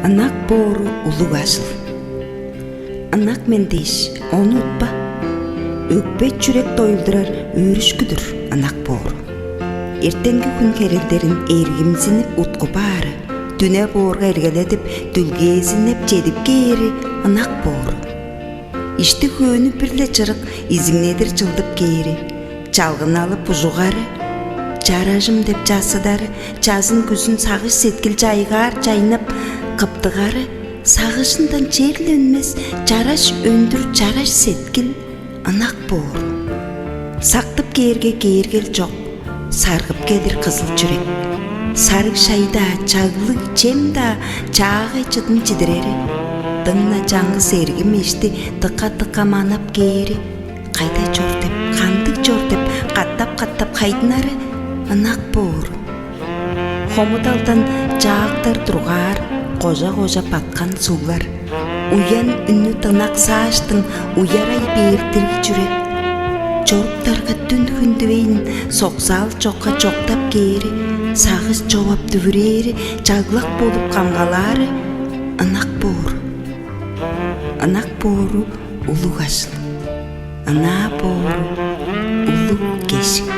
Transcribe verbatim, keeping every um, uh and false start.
Ынак боору улуг ажыл. Ынак мен дээш, ону утпа. Өкпе-чүрек доюлдурар өөрүшкү-дүр ынак боору. Эртенги хүн херелдерин эргимзинип уткуп аары, дүне боорга эргеледип, дүлгээзиннеп чедип кээри ынак боору. Ишти-хөөнү бир-ле чырык изиңнедир чылдып кээри, чалгын алып ужугары, чаражым деп чассыдары, чазын-күзүн сагыш-сеткил чайгаар чайнап, кыптыгары, сагыжындан черле үнмес чараш өндүр чараш сеткил ынак боору. Сактып кээрге кээргел чок, саргып келир кызыл чүрек. Сарыг шай-даа, чаглыг чем-даа чаагай чыдын чидирери. Дыңна чаңгыс эргим эшти дыка-дыка манап кээри, кайда чор деп, кандыг чор деп катап-катап хайдынары ынак боору. Хомудалдан чаактар тургаар кожа-кожа баткан суглар. Уян үннү дыңнаксааштың уярай бээр дириг чүрек. Чоруктарга дүн хүндүвейн соксаал чокка чоктап кээри, сагыш човап дүвүрээри, чаглак болуп камгалаары ынак боору. Ынак боору улуг ажыл. Ынаа боору улуг кежик.